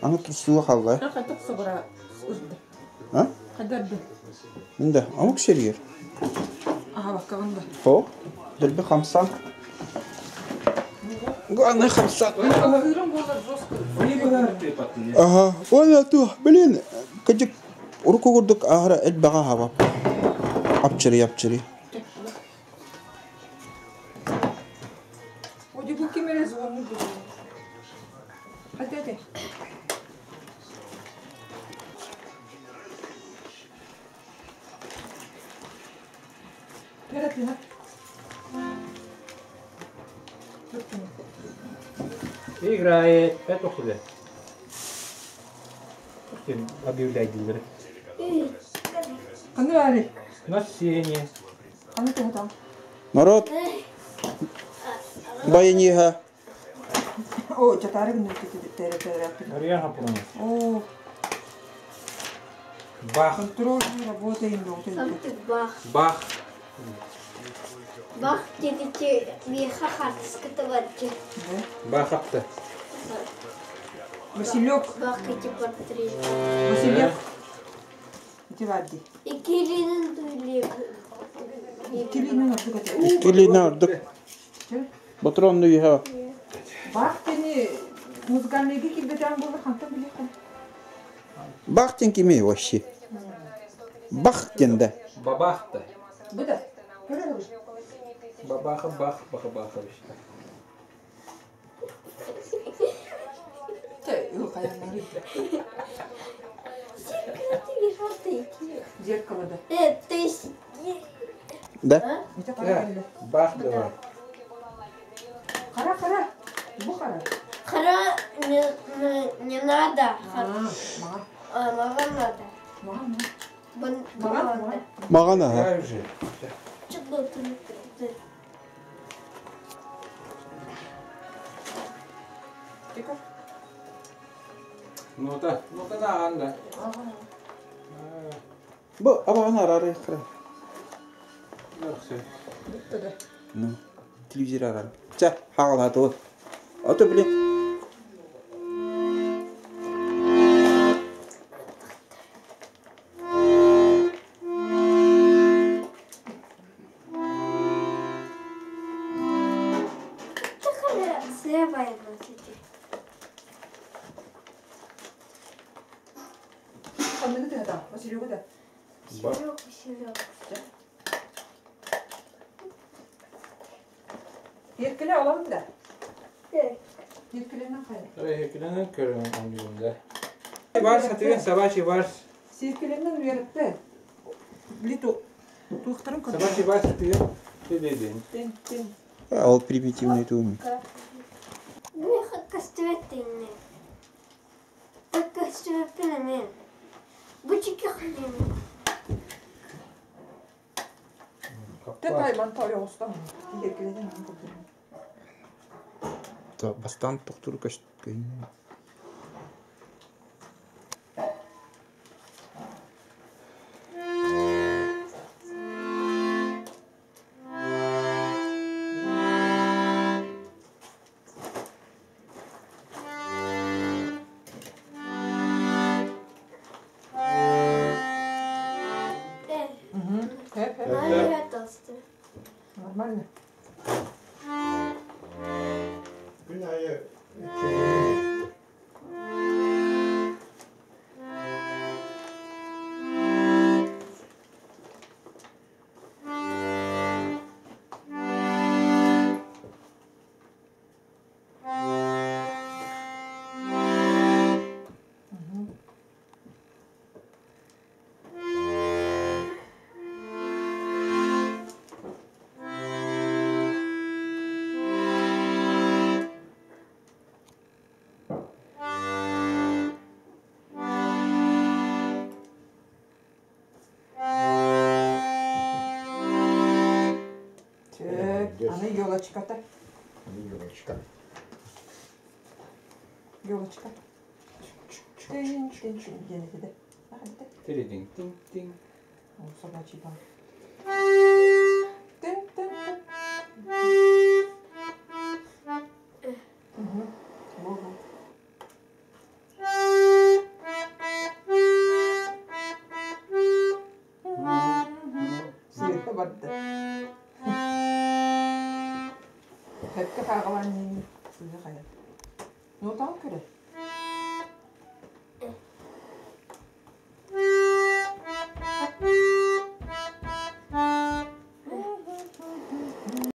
Аны тустууга хаалла. Хайдах собора ырда? А? Хайдарды? Да, омук сиригэр. Аһабаккаҕын да. О, дэлби хамсан. Главное хамсан. Аһыырым буолар жестко. Ага, ой, а то, блин, кыдьык урукку курдук аһара элбэҕи аһабап. Апчырый-апчырый. Одигу ким эрэ звонну Хата этэй? Играет. Это хуже. Объявляй дилеры. Ханна баарый? На сене. Ханна туһатаҕын? Народ байыньыһа. О, чатаары гыннар Арыйан хаппыланар. О, Бах. контроль работаем Самтык бах. Бах. Бах диэки миэхэ хаартыскатабарчы. Бахапты. Василек. Бах эти портрет. Василек. Ити баар дии. Иккилиинэн туйлип. Иккилиинэн ордук этэ. Иккилиинэн ордук. Ботуруонну үһэ. Бах кини музыкальныйга киирбэтэҕин буоллар хантан билиэххин? Бах диэн кимий вообще? Бах диэн да. Бабах да. Бу да. Көрөр Бабаха бах баха баха Зеркало да. То есть... Да? Бах давай. Хара, хара. Бу хара. Хара не, не надо. А, мага надо. Мага, Мага Мага аха. уже. Тихо. Ну-та, ну-та на анда. Бу абаҕын арары хара. Ну, телевизор арар. Чэ, хаалаатыбыт. Ото блин. Ханныгы тыһата, Василёгу да. Василек, Василек. Еркеле аламын да. Еркеленен хайа. Еркеленен көрөн оңдугунда. Вальс атыгын собачий вальс. Серкеленен үөрэтте. Били туохтарын көрдө. Собачий вальс атыгын. Тедедин. Тин тин. Ол примитивный туум. Меха костюметтинне. Так костюметтинне. Бучики хлин. Тэтай мантар оостан. Еркеленен көрдө. Бастан тохтуру көстөн. Нормально. Күн айы Аны елочка-то. Елочка. Елочка. Тин тин тин диэн этэ. Тин тин тин. Собачий бар. Тин тин тин. Угу. Во-во. Сөпкө барда. Сөпкө хааҕалаан иһин сыыһа хайа. Нотаҕын көрө.